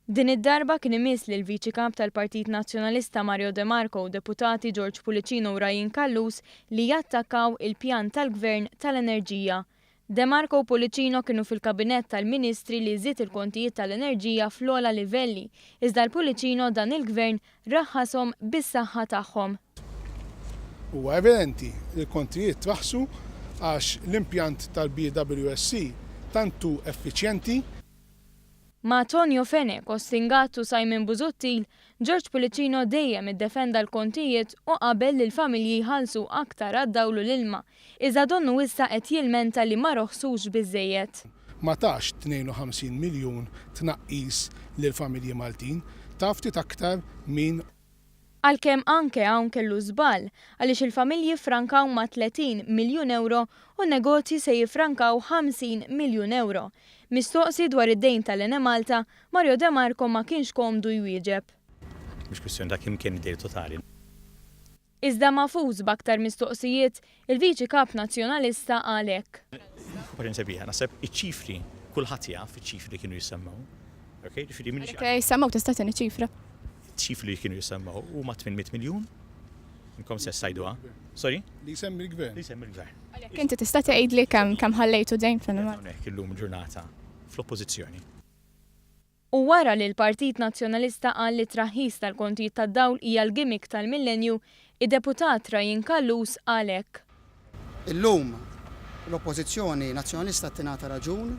Din id-darba kien imiss lill-Viċi Kap tal-Partit Nazzjonalista Mario De Marco u Deputati George Pullicino u Ryan Callus li jattakkaw il-pjan tal-Gvern tal-enerġija. De Marco u Pullicino kienu fil-Kabinett tal-Ministri li żied il-kontijiet tal-enerġija fl-ogħla livelli, iżda l-Pullicino dan il-Gvern raħħashom bis-saħħa tagħhom. Huwa evidenti li l-kontijiet traħħsu għax l-impjant tal-BWSC tant hu effiċjenti. Ma' Tonio Fenech, Austin Gatt u Simon Busuttil, George Pullicino dejjem iddefenda l-kontijiet u qabel li l-familji jħallsu aktar għad-dawl u l-ilma, iżda donnu issa qed jilmenta li ma roħsux biżżejjed. Ma tax 52 miljun tnaqqis lill-familji Maltin, ta ftit aktar minn Għalkemm anke hawn kellu żball, għaliex il-familji ffrankaw ma' 30 miljun ewro u n-negozji se jiffrankaw 50 miljun ewro. Mistoqsi dwar id-dejn tal-Enemalta, Mario De Marco ma kienx komdu jwieġeb. Mhux kwistjoni ta' kemm kien id-dejn totali. Iżda magħfus b'aktar mistoqsijiet, il-Viċi Kap Nazzjonalista qal hekk. Paċenzja biha, naħseb iċ-ċifri, kulħadd jaf iċ-ċifri li kienu jissemmew. Ok, ġifieri m'iniex. Jekk jissemmew tista' tagħtini ċifra? Iċ-ċifri li kienu jissemmew huma 800 miljun, inkom stess tgħiduha. Sorry? Li jsemmi l-Gvern. Li jsemmi l-Gvern. Għalhekk inti tista' tgħidli kemm kemm ħallejtu dejn fl-Enemalta? Hawnhekk illum il-ġurnata fl-Oppożizzjoni. U wara li l-Partit Nazzjonalista qal li t-traħħis tal-kontijiet tad-dawl hija l-gimmick tal-millenju, id-Deputat Ryan Callus qal hekk. Illum l-Oppożizzjoni Nazzjonalista tingħata raġun.